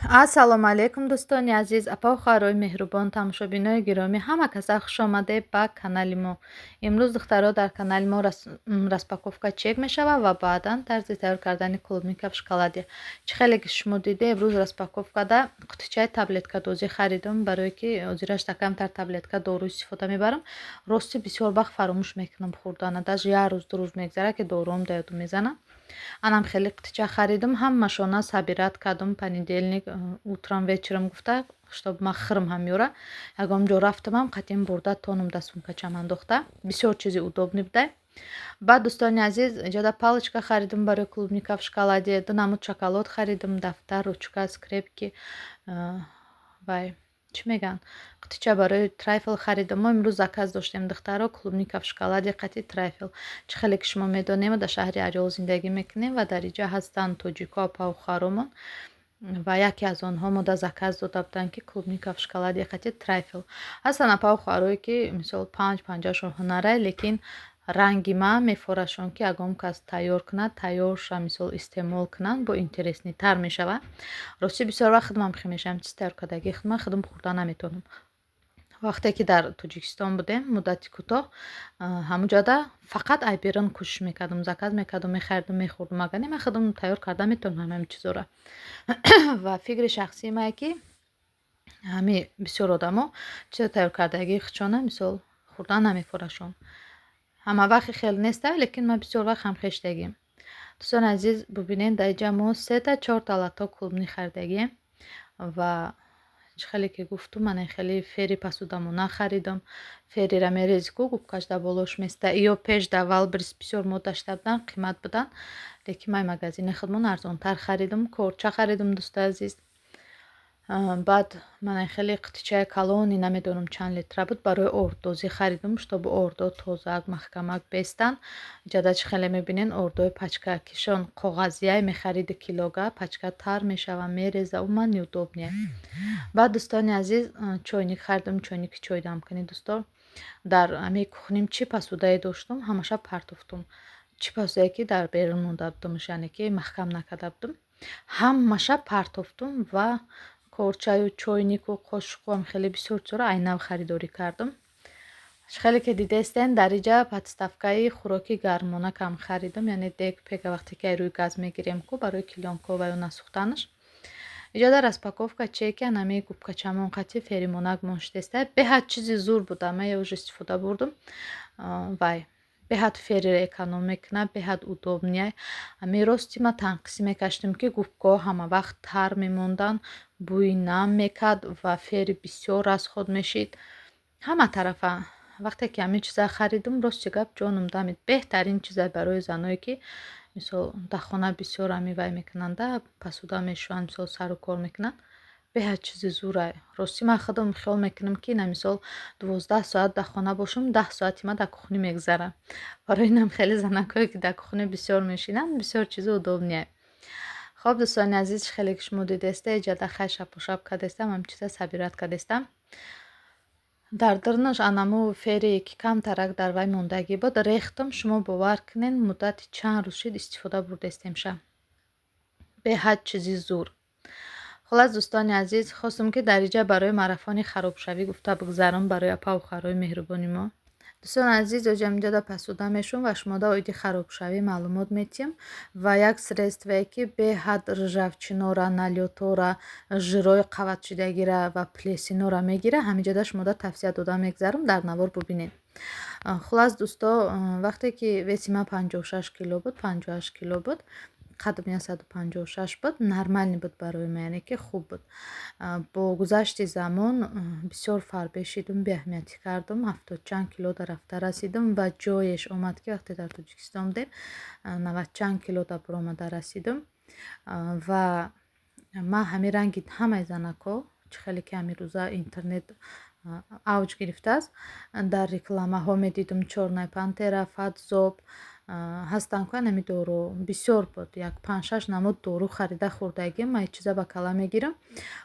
Ассалому алайкум, дӯстони азиз, апау хоҳарои меҳрубон, тамошобинои гиромӣ, ҳама каса хушомадед ба канали мо. Имрӯз, духтаро, дар канали мо распаковка чек мешавад ва баъдан тарзи тайёр кардани клубника в шоколаде. Чӣ хеле ки шумо диде, имрӯз распаковкада қутичаи таблеткадозӣ харидум, барое ки ҳозирашда камтар таблетка дору истифода мебарам. Рости, бисёр вақт фаромӯш мекунам хӯрдана, даже як рӯз, 2 рӯз мегзарад, ки доруам да ёдум мезанам. Анам хеле қутича харидум, ҳамашона собирать кардум, понедельник утром, вечером гуфта, чтоб ман хӯрм ҳамёра. Ягон ҷо рафтамам, қатъин бурда тонум да сумкачам андохта. Бисёр чизи удобный будай. Баъд, дӯстони азиз, иҷода палочка харидум барои клубника в шоколаде, ду намуд шоколад харидум, дафтар, ручка, скрепки, вай, чӣ мегӯянд, қутича барои трайфл харидум. Мо имрӯз заказ доштем, духтаро, клубника в шоколаде қати трайфл. Чӣ хеле ки шумо медонем, дар шаҳри Орёл зиндагӣ мекунем ва дар инҷа ҳастанд тоҷико, апау хоҳаромон, ва яке аз онҳо мода заказ дода буданд, ки клубника в шоколаде қати трайфл. Ҳастанд апау хоҳарое, ки мисол панҷ панҷашон ҳунарай, лекин ранги ман мефорашон, ки ягон кас тайёр кунад, тайёрша мисол истеъмол кунанд, бо интересныйтар мешавад. Ростӣ, бисёр вақт худмам хел мешавам, чиз тайёр кардагии худман худам хӯрда наметавонам. Вақте ки дар Тоҷикистон будем муддати кӯтоҳ, ҳамунҷода фақат ай берун кӯшиш мекардам, заказ мекардам, мехаридам, мехӯрдам. Агар не, ман худам тайёр карда метавонам ҳамин чизоро. Ва фикри шахсии мае, ки ҳами бисёр одамо чизо тайёр кардагии худшона мисол хӯрдан намефорашон. Ҳама вақт хел неста, лекин ман бисёр вақт ҳамхештагим. Дӯстони азиз, бубинед, дар инҷа мо сета, чорта латок клубни харидагием ва чӣ хеле ки гуфтум, ман хеле фери посудамона харидам. Ферира мерези ку, губкаш дар болош места. Ё пеш дар Вайлдберриз бисёр мод дошта буданд, қимат буданд, лекин ман магазини худмон арзонтар харидам. Корча харидам, дӯстои азиз. Баъд ман хеле қутичаи калони, намедонам чанд литра буд, барои орддозӣ харидам, чтобы ордо тозаак, маҳкамак бестанд. Иҷода чӣ хеле мебинен, ордои пачка кишон коғазияй мехариди, килога пачка тар мешава, мереза, умуман неудобный. Баъд, дӯстони азиз, чойник харидам, чойники чойдамкунӣ. Дӯсто, дар ҳамин кухним чӣ посудае доштум, ҳамаша партофтум. Чӣ посудае ки дар берун монда будумш, яъне ки маҳкам накарда будум, ҳамаша партофтум ва корчаю чойнику қошуқуам хеле бисёр чизоро айнав харидорӣ кардам. Хеле ки дидестен, дар иҷа подставкаи хӯроки гармонакам харидам, яъне дег пега, вақте ки рӯи газ мегирем ку, барои клеёнко ва ё насӯхтанаш. Иҷода распаковка чеки анами губкачамон қати феримонак монштеста, беҳад чизи зур буда, ман я уже истифода бурдум. Вай беҳад ферира эконом мекунад, беҳад удобный. Ҳамин рости ман танқисӣ мекаштем, ки губкаҳо ҳама вақт тар мемонданд, бӯи нам мекард ва фери бисёр расход мешид ҳама тарафа. Вақте ки ҳамин чиза харидум, рости гап, ҷонум дамид. Беҳтарин чизе барои заное, ки мисол дар хона бисёр ҳами вай мекунанда, посуда мешӯянд, мисол сару кор мекунанд, беҳад чизи зурай. Ростӣ, ман худам хиёл мекунам, ки на мисол 12 соат дар хона бошам, 10 соати ман дар кухнӣ мегузарад. Барои инам хеле занакое, ки дар кухнӣ бисёр мешинанд, бисёр чизи удобный. Хоб, дӯстони азиз, чӣ хеле ки шумо дидеста, иҷода хай шапошап кардестам, ҳамин чиза собирать кардестам. Дар дурнаш анаму ферие, ки камтарак дар вай мондагӣ буд, рехтам. Шумо бовар кунед, муддати чанд рӯз шуд, истифода бурдестемша. Беҳад чизи зур. Хуллас, дӯстони азиз, хостум, ки дар иҷа барои марафони харобшавӣ гуфта бигзарам барои апау хоҳарои меҳрубони мо. Дӯстони азиз, оҷам иҷода посуда мешум ва шумода оиди харобшавӣ маълумот метиҳам ва як средствое, ки беҳад ржавчинора, налётора, жирои қаватшидагира ва плесенора мегира, ҳамиҷода шумода тавсия дода мегзарам, дар навор бубинед. Хуллас, дӯсто, вақте ки веси ман 56 кило буд, 58 кило буд, қадам 156 буд, нормальный буд барои ман, яъне ки хуб буд. Бо гузашти замон бисёр фарбе шидум, беаҳамиятӣ кардум, ҳафтод чанд кило да рафта расидум ва ҷоеш омад, ки вақте дар Тоҷикистон будем, навад чанд кило да баромада расидум. Ва ман ҳамин ранги ҳамаи занакҳо, чӣ хеле ки ҳамин рӯза интернет авҷ гирифтааст, дар рекламаҳо медидум, Чёрная пантера, Фатзоб ҳастанд ку, ҳами дору бисёр буд, як панҷ-шаш намуд дору харида хӯрдагим. Ман чиза ба кала мегирам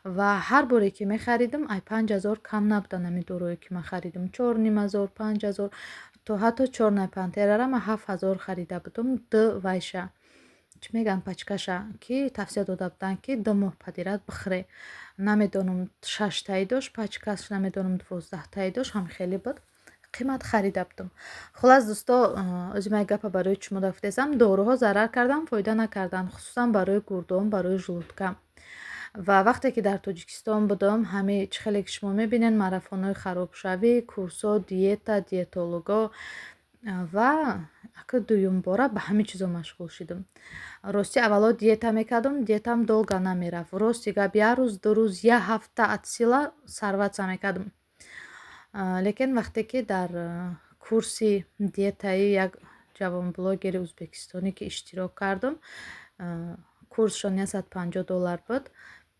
ва ҳар боре ки мехаридам, ай 5000 кам набуданд ҳамин дорое, ки ман харидам: 4500, 5000, то ҳатто Чёрная пантерара ман 7000 харида будум, д вайша. Чӣ мегӯянд, пачкаша, ки тавсия дода буданд, ки 2 моҳ подряд бихӯре. Намедонам, шаштаи дошт пачкаш, намедонам, 12таи дошт, ҳам хеле буд қимат, харида будам. Хулас, дӯсто, ози ман гапа барои шумо дафтесам: доруҳо зарар карданд, фоида накарданд, хусусан барои гурдон, барои желудка. Ва вақте ки дар Тоҷикистон будам, ҳами чӣ хеле ки шумо мебинед, марафонҳои харобшавӣ, курсҳо, диета, диетолого, ва ака дуюмбора ба ҳамин чизо машғул шудам. Рости, аввало диета мекардам, диетам долго намерафт. Рости гап, як рӯз, 2 рӯз, як ҳафта от сила сорваться мекардам. Лекин вақте ки дар курси диетаи як ҷавонблогери ӯзбекистонӣ ки иштирок кардам, курсшон 150 доллар буд,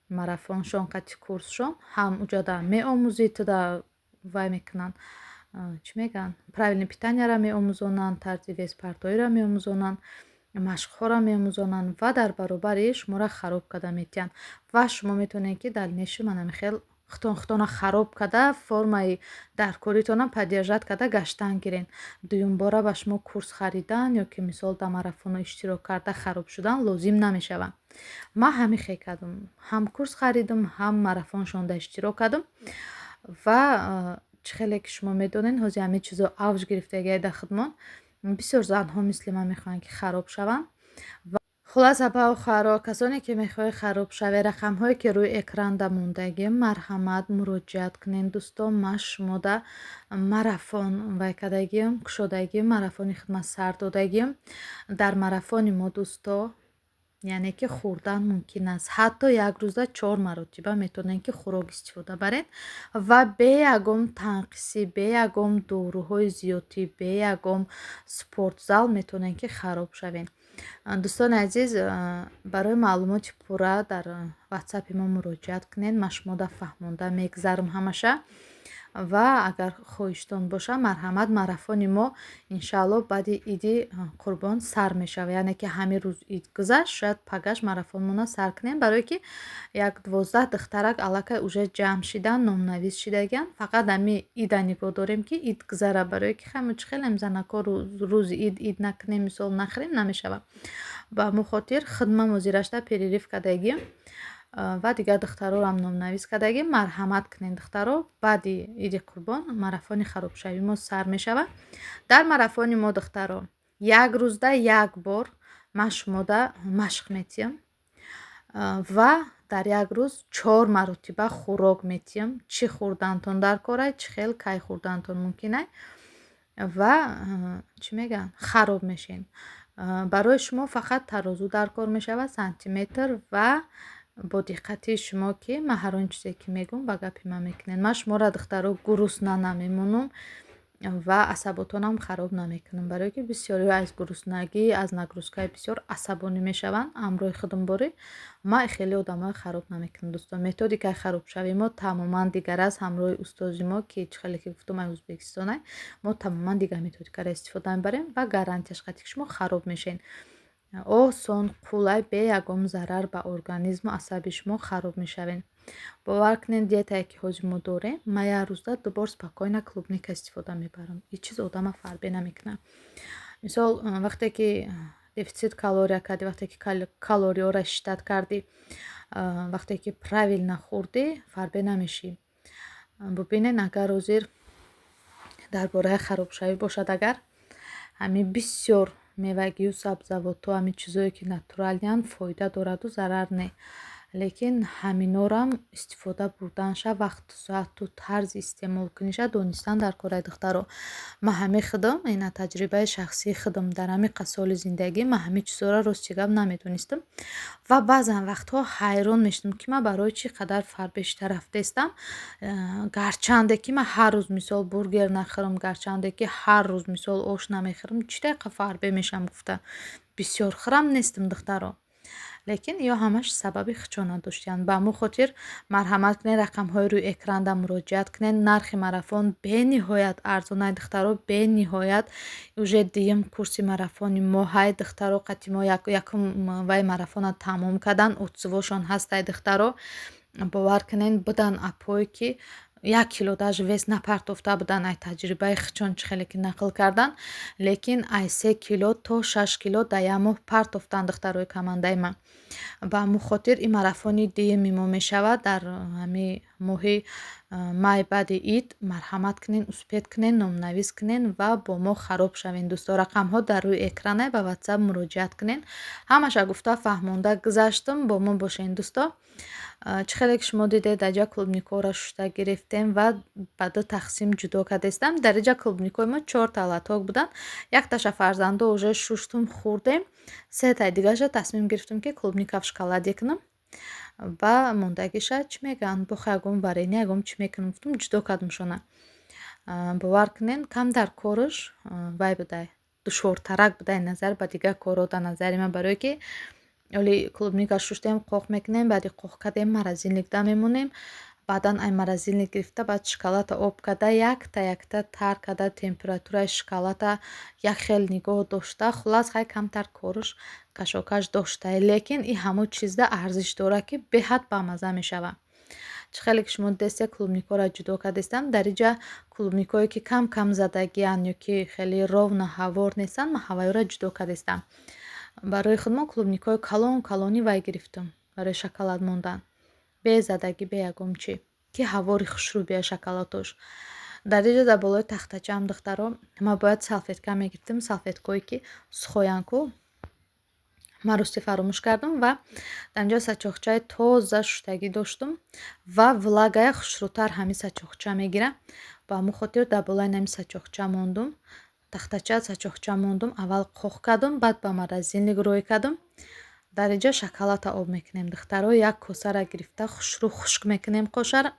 марафоншон қати курсшон ҳам уҷода меомӯзӣ, туда вай мекунанд, чӣ мегӯянд, правильное питанияро меомӯзонанд, тарзи веспартоиро меомӯзонанд, машқҳоро меомӯзонанд ва дар баробари шуморо хароб карда метиҳанд. Ва шумо метавонед, ки дальнейшем манами хел худтон худтонро хароб карда, формаи даркоритонро поддержать карда гаштан гирен. Дуюмбора ба шумо курс харидан ё ки мисол дар марафонҳо иштирок карда хароб шудан лозим намешавад. Ман ҳамин хел кардам: ҳам курс харидам, ҳам марафоншонда иштирок кардам. Ва чӣ хеле ки шумо медонед, ҳозир ҳамин чизо авҷ гирифтагиай дар худмон. Бисёр занҳо мисли ман мехоҳанд, ки хароб шаванд. Хулас, апау хоҳаро, касоне ки мехоҳед хароб шавед, рақамҳое ки рӯи экранда мондагӣ, марҳамат, муроҷиат кунед. Дӯстон, ман шумода марафон вай кардагиам, кушодагиам, марафони хидмат сар додагиам. Дар марафони мо, дӯсто, яъне ки хӯрдан мумкин аст, ҳатто як рӯза чор маротиба метавонед, ки хӯрок истифода баред ва бе ягон танқисӣ, бе ягон доруҳои зиёдтӣ, бе ягон спортзал метавонед, ки хароб шавед. Дӯстони азиз, барои маълумоти пурра дар ватсапи мо муроҷиат кунед. Ман шумода фаҳмонда мегзарам ҳамаша. Ва агар хоҳиштон бошад, марҳамат, марафони мо иншаалло баъди Иди Қурбон сар мешавад. Яъне ки ҳамин рӯз ид гузашт, шояд пагаш марафонмонро сар кунем, барое ки як 12 духтарак аллакай уже ҷамъ шидан, номнавис шидагианд. Фақат ҳами ида нигоҳ дорем, ки ид гузара, барое ки ҳама чӣ хелем занако рӯзи ид ид накунем, мисол нахӯрем, намешавад. Ба ҳамон хотир хидмат мозирашда перерыв кардагием ва дигар духтарорам номнавис кардагим. Марҳамат кунед, духтаро, баъди Иди Қурбон марафони харобшавии мо сар мешавад. Дар марафони мо, духтаро, як рӯзда як бор ман шумода машқ метиҳам ва дар як рӯз чор маротиба хӯрок метиҳам: чӣ хӯрдантон дар корай, чӣ хел, кай хӯрдантон мумкинай ва, чӣ мегӯянд, хароб мешен. Барои шумо фақат тарозу дар кор мешавад, сантиметр ва бо диққати шумо, ки ман ҳар он чизе ки мегӯм, ба гапи ман мекунед. Ман шуморо, духтаро, гурусна намемонам ва асаботонам хароб намекунам, барое ки бисёриҳо аз гуруснагӣ, аз нагрузкаи бисёр асабонӣ мешаванд ҳамроҳи худумборӣ. Ман хеле одаморо хароб намекунам, дӯстон. Методикаи харобшавии мо тамоман дигар аст. Ҳамроҳи устози мо, ки чӣ хеле ки гуфтум, ай Ӯзбекистонай, мо тамоман дигар методикаро истифода мебарем ва гарантияш қати ки шумо хароб мешавед осон, қулай, бе ягон зарар ба организму асаби шумо хароб мешавед. Бовар кунед, диетае ки ҳозир мо дорем, ман як рӯзда ду бор спокойно клубника истифода мебарам. Ҳеҷ чиз одама фарбе намекунад. Мисол, вақте ки дефицит калория кардӣ, вақте ки калориҳоро считать кардӣ, вақте ки правильно хӯрдӣ, фарбе намешӣ. Бубинед, агар ҳозир дар бораи харобшавӣ бошад, агар ҳамин бисёр мевагию сабзавотҳо, ҳамин чизое ки натуральныянд, фоида дораду зарар не. Лекин ҳаминорам истифода бурданша, вақту соату тарзи истеъмолкуниша донистан дар кораи, духтаро. Ман ҳамин худам, ина таҷрибаи шахсии худам, дар ҳамин қад соли зиндагӣ ман ҳамин чизҳоро, рости гап, намедонистам ва баъзан вақтҳо ҳайрон мешудам, ки ман барои чӣ қадар фарбешта рафтаистам, гарчанде ки ман ҳар рӯз мисол бургер нахӯрам, гарчанде ки ҳар рӯз мисол ош намехӯрам, чӣ дақиқа фарбе мешавам гуфта. Бисёр хӯрам нестам, духтаро, лекин ё ҳамаш сабаби хичона доштиянд. Ба ҳамон хотир марҳамат кунед, рақамҳои рӯи экранда муроҷиат кунед. Нархи марафон бениҳоят арзонай, духтаро, бениҳоят. Уже дуюм курси марафони мо ҳай, духтаро, қати мо якум вай марафона тамом кардан, отзывошон ҳастай, духтаро. Бовар кунед, будан апое ки 1 кило даже вес напартофта буданд, ай таҷрибаи хичон чӣ хеле ки нақл карданд, лекин ай 3 кило то 6 кило дар як моҳ партофтанд духтарои командаи ман. Ба ҳамун хотир ин марафони дуюми мо мешавад дар ҳамин моҳи май, баъди ид. Марҳамат кунен, успеть кунен, номнавис кунен ва бо мо хароб шавен. Дӯсто, рақамҳо дар рӯи экране, ба Ватсап муроҷиат кунен. Ҳамаша гуфта, фаҳмонда гузаштум. Бо мо бошен, дӯсто. Чӣ хеле ки шумо дидед, дар ҷа клубникҳоро шушта гирифтем ва ба ду тақсим ҷудо кардастам. Дар инҷа клубникҳои мо чорта лоток буданд. Якташа, фарзандо, уже шуштум, хӯрдем. Сетаи дигараша тасмим гирифтем, ки клубника в шоколаде кунам ва мондагиша, чӣ мегӯянд, бо ягон варенье, ягон чӣ мекунам, гуфтум, ҷудо кардамшона. Бовар кунен, камтар корш вай будай, душвортарак будай назар ба дигар корҳо дар назари ман, барое ки оли клубника шуштем, қоқ мекунем, баъди қоқ кардем, морозильникда мемонем, баъдан ай морозильник гирифта, баъд шоколада об карда, якта якта тар карда, температураи шоколада як хел нигоҳ дошта. Хуллас, хай, камтар корш кашокаш доштае, лекин ин ҳамон чизда арзиш дорад, ки беҳад бамазза мешавад. Чӣ хеле ки шумо дидесте, клубникҳоро ҷудо кардастам. Дар инҷа клубникҳое, ки кам кам задагианд ё ки хеле ровно ҳавор нестанд, ман ҳавайёро ҷудо кардастам. Барои худмон клубникҳои калон калони вай гирифтам барои шоколад мондан, бе задагӣ, бе ягон чӣ, ки ҳавори хушрӯ бия шоколадош. Дар инҷа дар болои тахтачаам, духтаро, ман бояд салфетка мегирифтам, салфеткое, ки сухоянд ку. Ман рости фаромӯш кардам ва дар инҷа сачоқчаи тоза шуштагӣ доштум ва влагая хушрӯтар ҳамин сачоқча мегирам. Ба ҳамон хотир дар болои ҳамин сачоқча мондум, тахтача, сачоқча мондум. Аввал қоқ кардум, баъд ба морозильник рӯй кардум. Дар инҷа шоколада об мекунем, духтаро. Як косара гирифта, хушрӯ хушк мекунем кошара,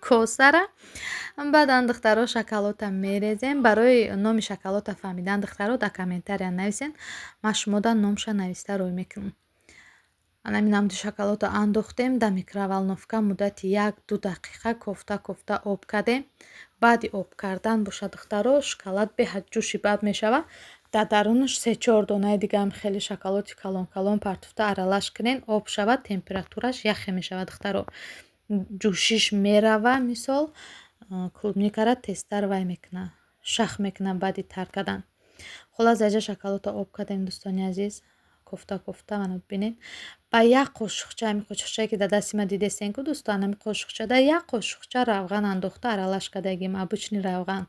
косара. Баъдан, духтаро, шоколада мерезем. Барои номи шоколада фаҳмидан, духтаро, дар комментария нависен, ман шумода номша нависта рӯй мекунам. Анами намди шоколада андохтем дар микроволновка, муддати 1-2 дақиқа кофта кофта об кардем. Баъди об кардан бошад, духтаро, шоколад беҳад ҷӯши бад мешавад. Дар дарунаш се-чор донаи дигаам хеле шоколади калон калон партофта аралаш кунен, об шавад, температураш яхе мешавад, духтаро, ҷӯшиш мерава. Мисол, клубникара тезтар вай мекунад, шах мекунад баъди тар кардан. Хуллас, дар шоколада об кардем, дӯстони азиз, кофта кофта. Мана, бибинед, ба як қошуқча, ҳамин қошуқчае, ки дар дасти ман дидестен ку, дӯстон, ҳамин қошуқчада як қошуқча равған андохта аралаш кардагим, обычный равған,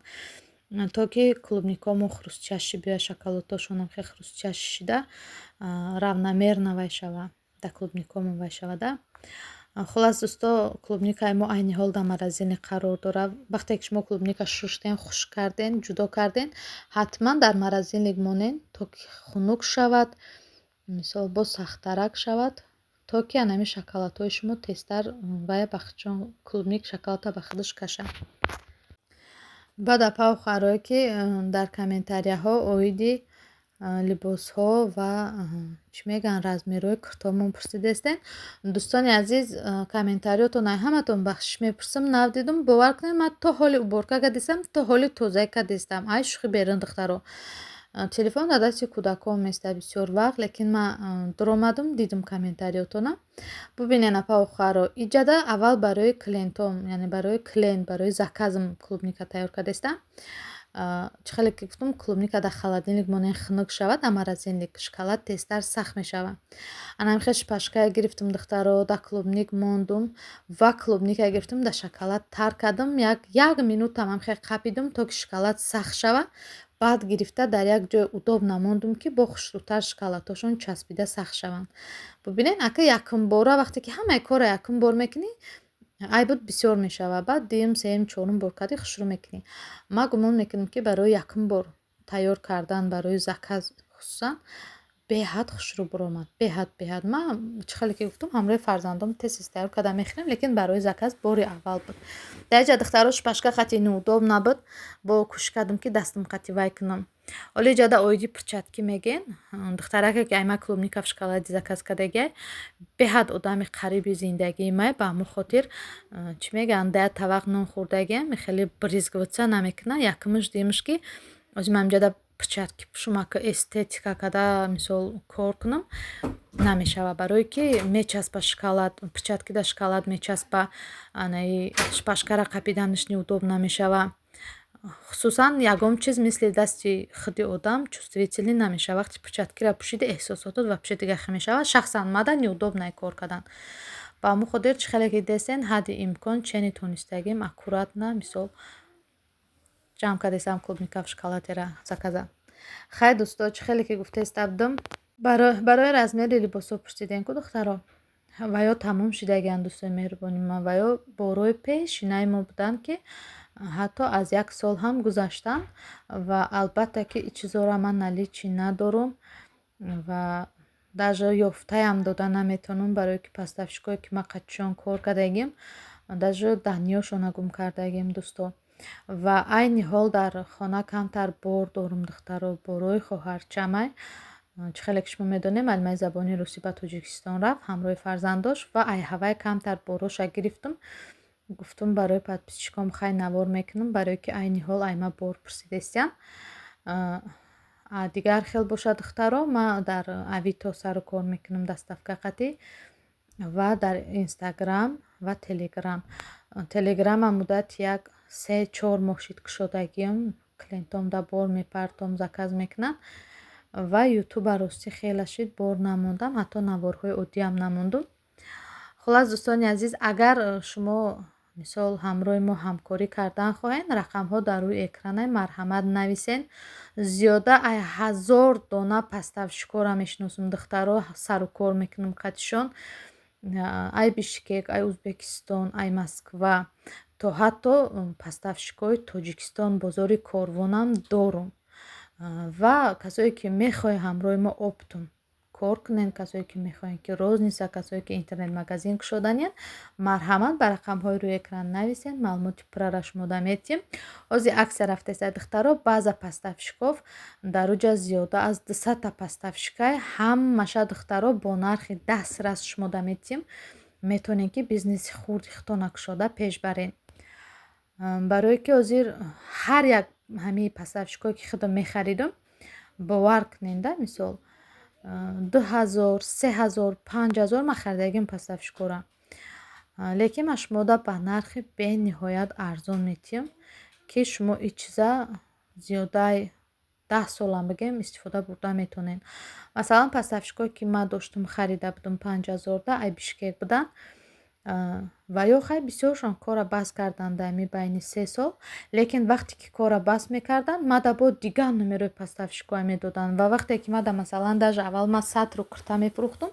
то ки клубникҳомо хрустящий биёяд, шоколадҳошонам хеле хрустящий шида, равномерно вай шава, дар клубникҳомо вай шавада. Хуллас, дӯсто, клубникаи мо айни ҳол дар морозильник қарор дорад. Вақте ки шумо клубника шуштен, хушк карден, ҷудо карден, ҳатман дар морозильник монен, то ки хунук шавад, мисол, боз сахттарак шавад, то ки анами шоколадҳои шумо тезтар вая ба худшон, клубник шоколада ба худаш кашад. Баъд апау хоҳарое, ки дар комментарияҳо оиди либосҳо ва, чӣ мегӯянд, размерҳои куртҳомон пурсидестен, дӯстони азиз, комментариётон ай ҳаматон бахшиш мепурсам. Нав дидум, бовар кунед, ман то ҳоли уборка кардистам, то ҳоли тозаӣ кардистам. Ай шӯхӣ берун, духтаро, телефон дар дасти кӯдакон места бисёр вақт, лекин ман дуромадум, дидум комментариётона. Бубинед, апау хоҳаро, иҷада аввал барои клиентом, яъне барои клиент, барои заказам клубника тайёр кардастам. Чӣ хеле ки гуфтум, клубника дар холодильник монен, хунук шавад, дар морозильник шоколад тезтар сахт мешавад. Анами хел шпажкая гирифтум, духтаро, дар клубник мондум ва клубника гирифтум, дар шоколад тар кардум, як минутам ҳам хел қапидум, то ки шоколад сахт шавад. Баъд гирифта, дар як ҷои удобно мондум, ки бо хушрӯтар шоколадҳошон часпида сахт шаванд. Бубинед, ака, якумбора вақте ки ҳамаи корро якум бор мекунӣ, айбут бисёр мешавад. Баъд дуюм, сеюм, чорум бор кардӣ, хушрӯ мекунӣ. Ман гумон мекунам, ки барои якум бор тайёр кардан, барои заказ хусусан, беҳад хушрӯ баромад, беҳад, беҳад. Ман, чӣ хеле ки гуфтум, ҳамроҳи фарзандом тез тез тайёр карда мехӯрем, лекин барои заказ бори аввал буд. Дар инҷа, духтаро, шпажка қати неудобно буд, бо кӯшиш кардам, ки дастам қати вай кунам. Ҳоло иҷода оиди перчатки мегӯен. Духтараке, ки ай ман клубника в шоколаде заказ кардагиай, беҳад одами қариби зиндагии май. Ба ҳамон хотир, чӣ мегӯянд, да як тавақ нон хӯрдагиам, хеле брызгиваться намекунад. Якумаш, дуюмаш, ки ҳозир ман инҷода Перчатки пӯшум, ака, эстетика када, мисол, кор кунам, намешава, барое ки мечаспа шоколад, перчаткида шоколад мечаспа, анаи шпажкара қапиданаш неудобно мешава. Хусусан ягон чиз мисли дасти худи одам чувствительный намешава. Вақте перчаткиро пӯшиди, эҳсосотот вообще дигархел мешавад. Шахсан мада неудобное кор кардан. Ба ҳамон хотир, чӣ хеле ки дидестен, ҳадди имкон чени тонистагим аккуратно, мисол, ҷамъ кардестам клубника в шоколадера заказа. Хай, дӯсто, чӣ хеле ки гуфтеста будам, барои размери либосҳо пурсидем ку, духтаро, ва ё тамом шидагианд, дӯстои меҳрубони ман, ва ё борои пешинаи мо буданд, ки ҳатто аз як сол ҳам гузаштанд. Ва албатта ки ин чизҳоро ман наличии надорум ва даже ёфтаям дода наметавонам, барое ки поставщикое ки ман қачон кор кардагим, даже данныеёшона гум кардагим, дӯсто. Ва айни ҳол дар хона камтар бор дорум, духтаро, борои хоҳарчамай. Чӣ хеле ки шумо медонем, муаллимаи забони русӣ ба Тоҷикистон рафт ҳамроҳи фарзандош ва айҳавай камтар бороша гирифтум. Гуфтум, барои подписчиком хай навор мекунам, барое ки айни ҳол айма бор пурсидестиян. Дигар хел бошад, духтаро, ман дар Авито сару кор мекунам, доставка қатӣ, ва дар Инстаграм ва Телеграм. Телеграмам муддати як 3-4 моҳ шид кушодагиам, клиентом да бор мепартом, заказ мекунанд. Ва Ютуба ростӣ хеле шид бор намондам, ҳатто наворҳои оддиам намондум. Хуллас, дӯстони азиз, агар шумо, мисол, ҳамроҳи мо ҳамкорӣ кардан хоҳед, рақамҳо дар рӯи экранай, марҳамат, нависен. Зиёда ай 1000 дона поставщикҳоро мешиносам, духтаро, сару кор мекунам қатишон: ай Бишкек, ай Узбекистон, ай Москва, то ҳатто поставщикҳои Тоҷикистон, бозори Корвонам дорум. Ва касое ки мехоҳед ҳамроҳи мо оптом кор кунед, касое ки мехоҳед ки розница, касое ки интернет-магазин кушоданиянд, марҳамат, ба рақамҳои рӯи экран нависед, маълумоти пуррара шумода метиҳем. Ҳозир акция рафтеста, духтаро, баъза поставщиков дар уҷа зиёда аз 200-та поставщикай, ҳамаша, духтаро, бо нархи дастрас шумода метиҳем. Метавонед ки бизнеси хурди худтона кушода пеш баред, барое ки ҳозир ҳар як ҳамаи поставщикое ки худам мехаридум, бовар кунед да, мисол, 2000, 3000, 5000 ман харидагим поставщикора, лекин ман шумода ба нархи бениҳоят арзон метиҳам, ки шумо ин чиза зиёдаи 10 солам бигем истифода бурда метавонед. Масалан, поставщикое ки ман доштум, харида будум 5000-да, ай Бишкек буданд, ва ё хай бисёршон корра бас карданд дар ҳамин байни 3 сол. Лекин вақте ки корра бас мекарданд, мада бо дигар номерои поставщикҳое медоданд. Ва вақте ки мада, масалан, даже аввал ман сатру курта мефурӯхтум,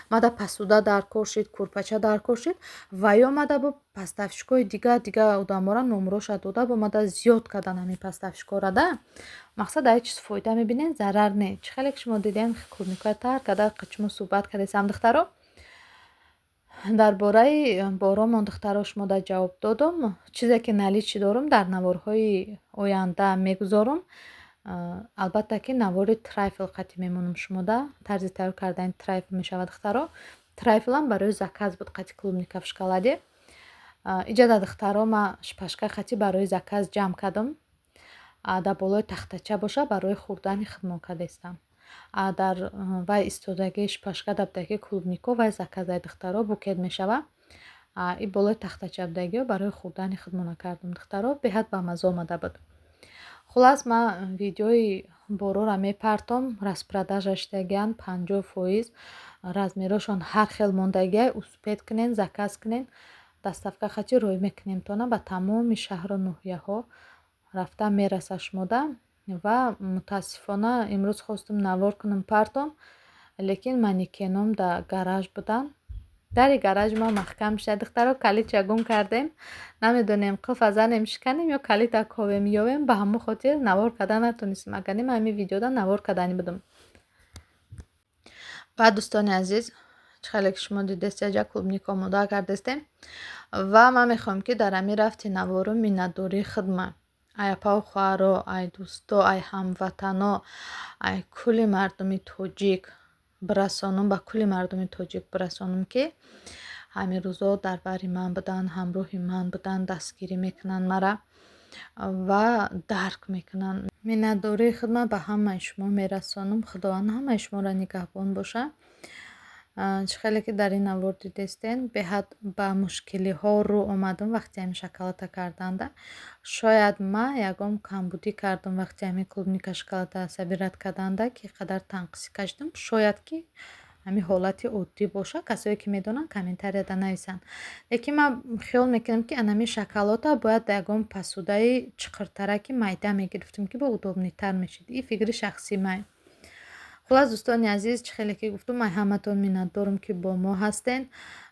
мада посуда дар кор шид, курпача дар кор шид, ва ё мада бо поставщикҳои дигар, дигар одамора номероша дода, бо мада зиёд кардан ҳамин поставщикҳоро да. Мақсад, дар ҳеҷ чиз фоида мебинед, зарар не. Чӣ хеле ки шумо дидем, клубникҳоя тар карда қачмо суҳбат кардесам, духтаро, дар бораи боромон. Духтаро, шумода ҷавоб додум. Чизе ки наличии дорум, дар наворҳои оянда мегузорум. Албатта ки навори трайфл қатъӣ мемонам шумода, тарзи тайёр кардани трайфл мешавад, духтаро. Трайфлам барои заказ буд, қатъи клубника в шоколаде. Иҷада, духтаро, ман шпажка қатъи барои заказ ҷамъ кардам. Дар болои тахтача боша, барои хӯрдани худмон кардестам. Дар вай истодагии шпажка дабдаги клубнико, вай заказаи, духтаро, букет мешава. И болои тахтача будагиё барои хӯрдани худмона кардам, духтаро, беҳад бамазза омада буд. Хуллас, ман видеои борора мепартом. Распродажа шидагианд, 50%, размерошон ҳар хел мондагиай. Успеть кунен, заказ кунен, доставка хачи рӯй мекунем тона, ба тамоми шаҳру ноҳияҳо рафта мераса шумода. Ва мутаассифона имрӯз хостум навор кунам, партом, лекин манекеном дар гараж буданд. Дари гаражи мо маҳкам шуда, духтаро, калидша гум кардем. Намедонем, қулфа занем, шиканем ё калида ковем, ёвем. Ба ҳамон хотир навор карда натонистем, агар не, ман ҳамин видеода навор кардани будам. Баъд, дӯстони азиз, чӣ хеле ки шумо дидест, яҷа клубника омода кардестем. Ва ман мехоҳам, ки дар ҳамин рафти навору миннатдории худма ай апаву хоҳаро, ай дӯсто, ай ҳамватано, ай кулли мардуми тоҷик бирасонам, ба кулли мардуми тоҷик бирасонам, ки ҳамин рӯзо дар бари ман буданд, ҳамроҳи ман буданд, дастгирӣ мекунанд мара. Ва дарк мекунанд. Миннатдории худма ба ҳамаи шумо мерасонам. Худованд ҳамаи шуморо нигаҳбон бошад. Чӣ хеле ки дар ин навор дидестен, беҳад ба мушкилиҳо рӯ омадам вақти ҳамин шоколада карданда. Шояд ман ягон камбудӣ кардам вақти ҳамин клубника шоколада собирать карданда, ки қадар танқисӣ кашидам. Шояд ки ҳамин ҳолати оддӣ бошад, касое ки медонанд, комментарияда нависанд. Лекин ман хиёл мекунам, ки анами шоколада бояд дар ягон посудаи чиқиртараки майда мегирифтем, ки бо удобныйтар мешид. Ин фикри шахсии ман. Хуллас, дӯстони азиз, чӣ хеле ки гуфтум, ман ҳаматон миннатдорам, ки бо мо ҳастен,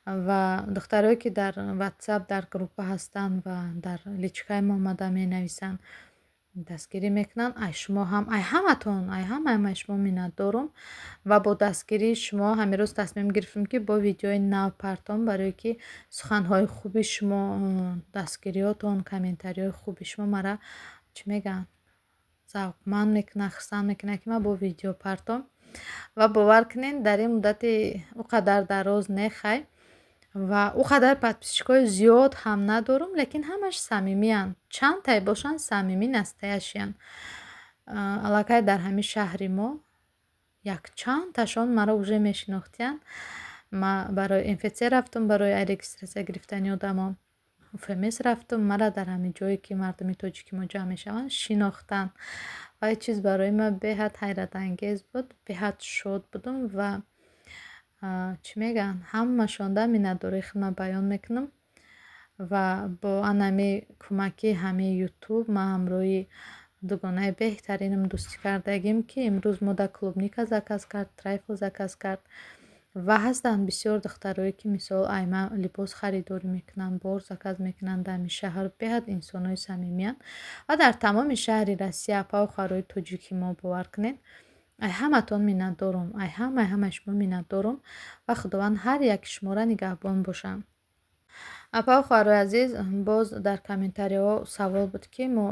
ва духтарое ки дар Ватсап дар группа ҳастанд ва дар личкаи мо омада менависанд, дастгирӣ мекунанд. Ай шумо ҳам, ай ҳаматон, ай ҳамаи шумо миннатдорум. Ва бо дастгирии шумо ҳамин рӯз тасмим гирифтем, ки бо видеои нав партом, барое ки суханҳои хуби шумо, дастгириҳотон, комментариҳои хуби шумо мара, чӣ мегӯянд, завқманд мекунад, хурсанд мекунад, ки ман бо видео партом. Ва бовар кунед, дар ин муддати ӯ қадар дароз не, хай, ва ӯ қадар подписчикҳои зиёд ҳам надорум, лекин ҳамаш самимиянд. Чандтае бошанд, самимӣ, настоящиянд. Аллакай дар ҳамин шаҳри мо якчандташон маро уже мешинохтиянд. Ман барои МФЦ рафтум, барои регистрация гирифтани одамо ФМС рафтум, мара дар ҳамин ҷое ки мардуми тоҷики мо ҷамъ мешаванд, шинохтанд. Ва ин чиз барои ман беҳад ҳайратангез буд, беҳад шод будум ва, чӣ мегӯянд, ҳамашонда миннатдории худро баён мекунам. Ва бо анами кӯмаки ҳамин Ютуб ман ҳамроҳи дугонаи беҳтаринам дӯстӣ кардагим, ки имрӯз мо да клубника заказ кард, трайфл заказ кард. Ва ҳастанд бисёр духтарое, ки мисол ай ман либос харидорӣ мекунанд, бор заказ мекунанд дар ҳамин шаҳр, беҳад инсонои самимиянд. Ва дар тамоми шаҳри Россия апаю хоҳарои тоҷики мо, бовар кунед, ай ҳаматон миннатдорум, ай ҳамаи ҳамаи шумо миннатдорум ва Худованд ҳар яки шуморо нигаҳбон бошад. Апаю хоҳарои азиз, боз дар комментариҳо савол буд, ки мо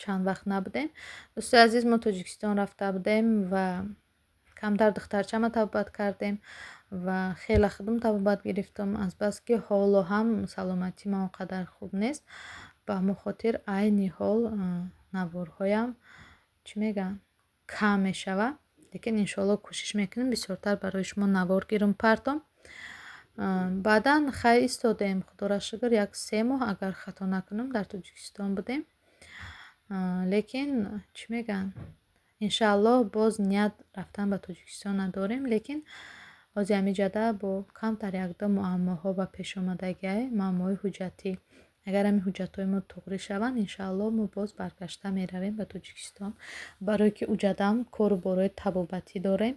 чанд вақт набудем. Дӯстои азиз, мо Тоҷикистон рафта будем ва камтар духтарчама табобат кардем ва хеле худам табобат гирифтам, азбаски ҳоло ҳам саломатии ман он қадар хуб нест. Ба ҳамон хотир айни ҳол наворҳоям, чӣ мегӯянд, кам мешавад, лекин иншоалло кӯшиш мекунем бисёртар барои шумо навор гирам, партом. Баъдан хай истодем, худоро шукр, як 3 моҳ, агар хато накунам, дар Тоҷикистон будем. Лекин, чӣ мегӯянд, иншааллоҳ боз ният рафтан ба Тоҷикистон надорем, лекин ҳозир ҳамин ҷада бо камтар якду муаммоҳо ба пеш омадагиай, муаммоҳои ҳуҷҷатӣ. Агар ҳамин ҳуҷҷатҳои мо туғрӣ шаванд, иншааллоҳ мо боз баргашта меравем ба Тоҷикистон, барое ки уҷадам кору борои табобатӣ дорем.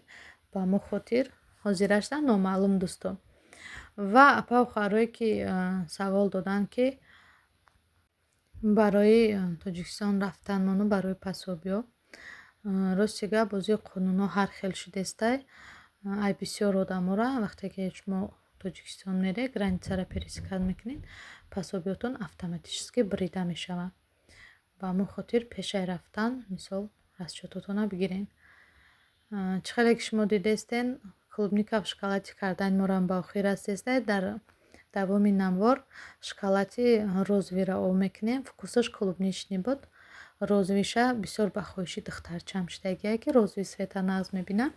Ба ҳамон хотир ҳозирашда номаълум, дӯстон. Ва апаю хоҳарое ки савол доданд, ки барои Тоҷикистон рафтанмону барои пособиҳо, рости гап, бозии қонунҳо ҳар хел шудестай. Ай бисёр одамора, вақте ки шумо Тоҷикистон меред, границаро пересекать мекунед, пособиётон автоматически брида мешавад. Ба ҳамон хотир пешаи рафтан, мисол, расчётотонро бигиред. Чӣ хеле ки шумо дидестен, клубника в шоколаде кардани моро ба охир расидестай. Дар давоми навор шоколади розовыйро об мекунем. Вкусаш клубничный буд. Розовыйша бисёр ба хоҳиши духтарчам шудагие, ки розовый цвета нағз мебинад.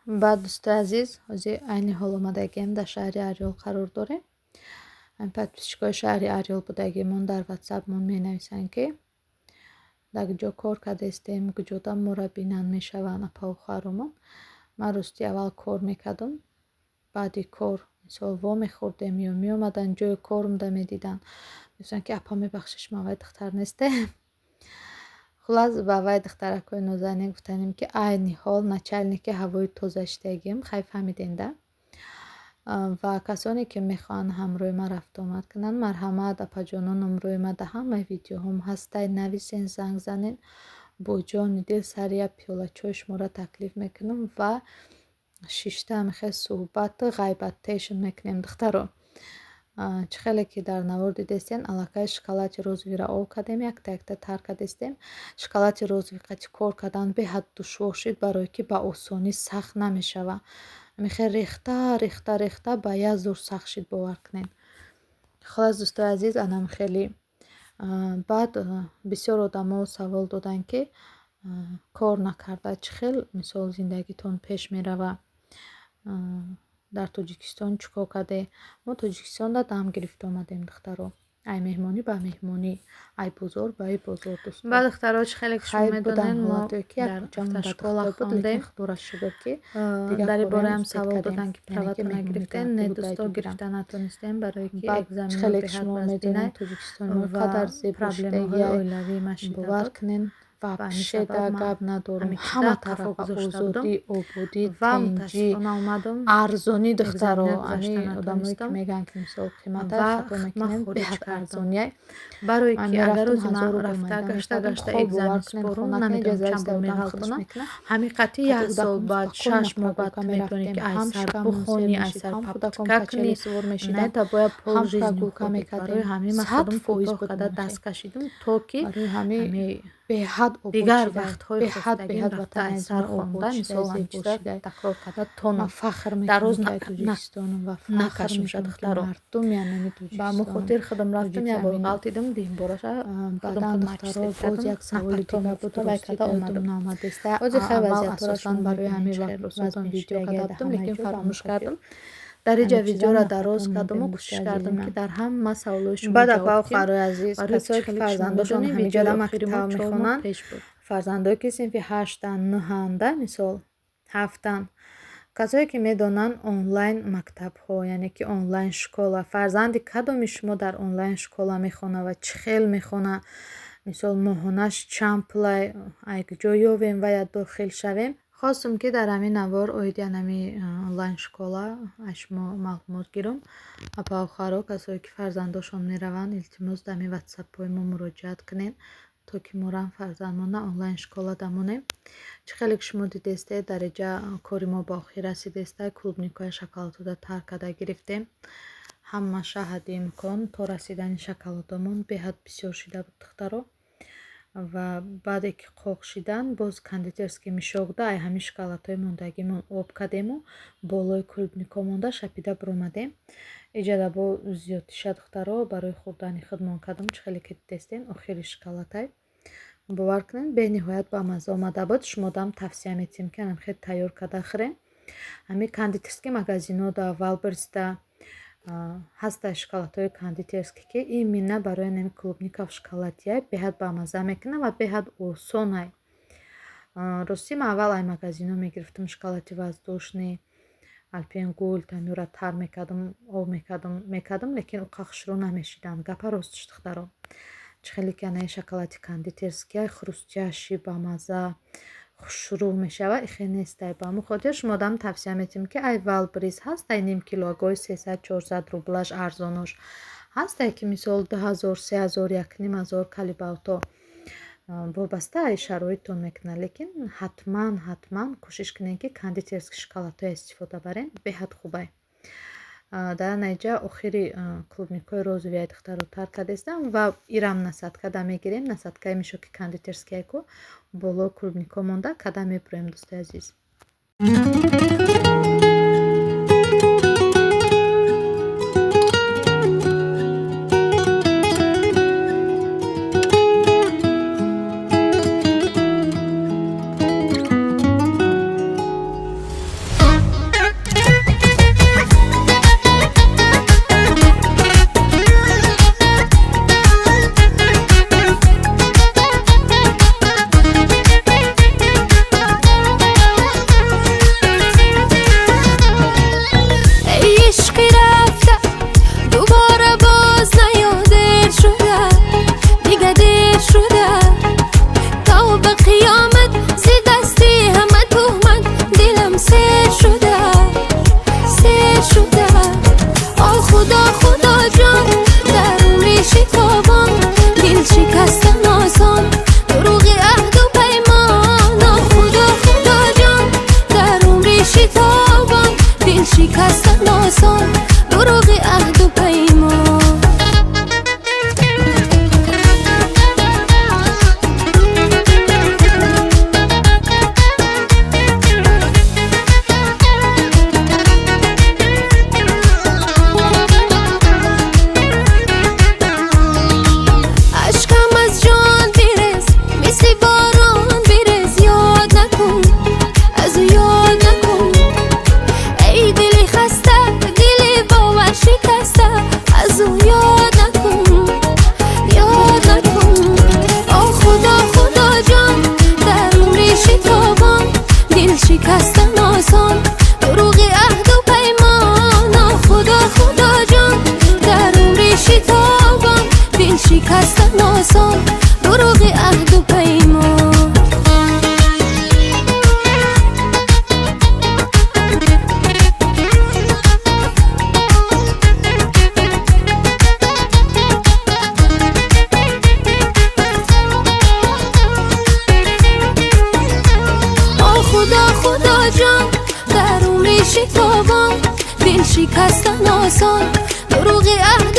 Баъд, дӯстои азиз, ҳозир айни ҳол омадагием, дар шаҳри Орёл қарор дорем. Подписчикои шаҳри Орёл будагимон дар ватсапмон менависанд, ки дар куҷо кор кардаистем, куҷода моро бинанд мешаванд апаву хоҳаромон. Ман рости аввал кор мекардам, баъди кор мисол вомехӯрдем ё меомаданд ҷои корумда медиданд, мегуфтанд, ки апа, мебахшед, шумо вай духтар несте. Хуллас, ба вай духтаракҳои нозанин гуфтанем, ки айни ҳол начальники ҳавои тоза шидагием, хай, фаҳмидем да. Ва касоне ки мехоҳанд ҳамроҳи ман рафтуомад кунанд, марҳамат, апаҷоно, номрои ман дар ҳамаи видеоҳом ҳастай, нависен, занг занен, бо ҷони дил сари як пиёла чой шуморо таклиф мекунам ва шишта ҳамихел суҳбату ғайбаттешон мекунем. Духтаро, чӣ хеле ки дар навор дидестен, аллакай шоколади розовыйро об кардем, якта якта тар кардестем. Шоколади розовый қати кор кардан беҳад душвор шуд, барое ки ба осонӣ сахт намешавад. Ҳамихел рехта, рехта, рехта ба як зур сахт шид, бовар кунед. Хуллас, дӯстои азиз, анам хеле. Баъд бисёр одамо савол доданд, ки кор накарда чӣ хел мисол зиндагитон пеш меравад, дар Тоҷикистон чӣ кор карде. Мо Тоҷикистонда дам гирифта омадем, духтаро, ай меҳмонӣ ба меҳмонӣ, ай бозор ба ай бозор, дӯсто. Баъд, духтаро, чӣ хеле ки шумо Хай, будан медонед, мо ҳолатое, ки як дар кӯчамон ба автошкола духтар буд, лекин хондем. худоро шукр, ки дигар Дар ин кореам бораам успеть савол кардем, доданд, ки яъне ки праватона меҳмонӣ гирифтем. гардӣ Не, буд, дӯсто, ай бигирам. гирифта натонистем, барое ки Баъд чӣ экзамено хеле ки беҳад шумо вазнинай медонед, Тоҷикистони мо ва қадар зебо проблемаҳои шудагиай, оилавӣ машида бовар буд. кунед, Ба ҳамин вообще сабаб да ман гап надорам. ҳамин Ҳама чиза қафо тарафа гузошта будам озодӣ, ободӣ, ва тинҷӣ, мутаассифона омадам, арзонӣ. Духтаро, экзамена ами гузашта одамое ки натонистам мегӯянд, ки мисол қиматай, ва хато ман мекунем, хориҷ беҳад кардам. арзониай. Барое Ман ки агар мерафтам, рӯзи ман 1000 рубл рафта майда гашта мекардам, гашта хоб, бовар экзамен кунед, супорум, хона ки намедонам иҷоза чанд иста бор одам худаш меғалтонам. мекунад. Ҳамиқати Қати як сол кӯдакон баъд, спокойно 6 моҳ баъд прогулка ту метавонӣ, мерафтем, ки ай ҳам сар шикамон сер бухонӣ, ай мешид, сар ҳам кӯдакон попытка качели кунӣ. сувор На, мешиданд, это бояд пол ҳам жизни прогулка уходит. мекардем. Барои ҳамин ман Сад худам фоиз кӯтоҳ буд карда ман даст хел. кашидам, то ки Барои ҳамин ҳами беҳад обод дигар шидай, вақтҳои беҳад, хостагим беҳад рафта ватани ай сар азизи мо обод хонда, шидай, мисол, ҳамин зебо чиза шидай. такрор карда Ман тонам. фахр Дар мекунам, рӯз ки ай Тоҷикистонам ва фахр накашимша, мекунам, ки духтаро. мардуми анами Ба ҳамон Тоҷикистонам, хотир худам рафтам, як бор тоҷикзаминам. ғалтидам, дуюмбораша худам Баъдан, худам духтаро, отчислить боз кардам, як саволи на потом дига буд, гуфта вай рости карда ёдам омадам. наомадеста. Ҳозир хай Аввал вазъиятҳоро асосан шумо барои мебинед, ҳамин чӣ хел вопросотон вазъ видео мешудагиай карда дар будам, ҳамаи лекин ҷо. Ба ҳамон фаромӯш хотир кардам. Дар инҷа Ҳамин чизам видеоро на дароз потом кардаму мондем, кӯшиш дӯстои кардам, азизи ки ман. дар ҳама саволҳои шумо Баъд, ҷавоб апау диҳем. хоҳарои азиз, Барои чӣ касое ки хеле ки шумо фарзандошон медонед, ҳамиҷода видеои охири мо мактаб 4 моҳ мехонанд, пеш буд. фарзандое ки синфи ҳаштанд, нӯҳанда, мисол, ҳафтанд, касое ки медонанд онлайн мактабҳо, яъне ки онлайн школа, фарзанди кадоми шумо дар онлайн школа мехонад ва чӣ хел мехонад, мисол, моҳонаш чанд пулай, ай куҷо ёвем ва я дохил шавем. Хостум, ки дар ҳамин навор оиди анами онлайн школа аз шумо маълумот гирам. Апау хоҳаро, касое ки фарзандошон мераванд, илтимос, дар ҳамин ватсапҳои мо муроҷиат кунед, то ки морам фарзандмона онлайн школа дамонем. Чӣ хеле ки шумо дидестед, дар инҷа кори мо ба охир расидеста. Клубникаи шоколадода тар карда гирифтем, ҳамаша ҳадди имкон то расидани шоколадомон беҳад бисёр шида буд, духтаро. Ва баъде ки қоқ шидан, боз кондитерский мешокда ай ҳамин шоколадҳои мондагимон об кардему болои клубнико монда шапида биромадем. Иҷада бо зиёдтиша, духтаро, барои хӯрдани худмон кардам. Чӣ хеле ки дидестен, охири шоколадай, бовар кунед, бениҳоят бамазза омада буд. Шумодам тавсия метиҳем, ки анам хел тайёр карда хӯрем. Ҳамин кондитерский магазинода, Вайлдберризда ҳаста шоколадҳои кондитерский, ки именно барои ҳамин клубника в шоколаде беҳад бамазза мекунад ва беҳад осонай. Ростӣ, ман аввал ай магазино мегирифтам шоколади воздушный, Альпен Голд, ҳамёра тар мекардам, об мекардам, лекин уқа хушрӯ намешиданд. Гапа ростш, духтаро, чӣ хеле ки анаи шоколади кондитерския хрустящий, бамазза, хушрӯ мешавад, ихе нестай. Ба ҳамон хотир шумодам тавсия метиҳем, ки ай Вайлдберриз ҳаст, ай ним килогои 300-400 рублаш арзонош ҳастай, ки мисол 2000, 3000, 1500 калибалто, вобаста ай шароиттон мекунад, лекин ҳатман, ҳатман кӯшиш кунед, ки кондитерский шоколадҳоя истифода барен, беҳад хубай. Дар наиҷа охири клубникаи розовый духтаро тар кардестам ва ирам насадкада мегирем. Насадкаи мешоки кондитерскияй ку боло клубнико монда када мебуроем, дӯстои азиз. Шуда то ба қиёмат, зи дасти ҳама туҳмат дилам сер шуда, сер шуда. О Худо, Худо ҷон, дар умри шитобон дил шикастан осон, дурӯғи аҳду паймон. О Худо, Худо ҷон, дар умри шитобон дил шикастан осон, дурӯғи аҳду паймон. Ашкам аз ҷон бирез, мисли борон бирез, ёд накун, аз ӯ ёд накун. Эй дили хаста, дили бовар шикаста, аз ӯ ёд накун, ёд накун. О Худо, Худо ҷон, дар умри шитобон дил шикастан осон, дурӯғи аҳду паймон. О Худо, Худо ҷон, дар умри шитобон дил шикастан осон, дурӯғи аҳду паймон. О Худо, Худо ҷон, дар умри шитобон дил шикастан осон, дурӯғи аҳд.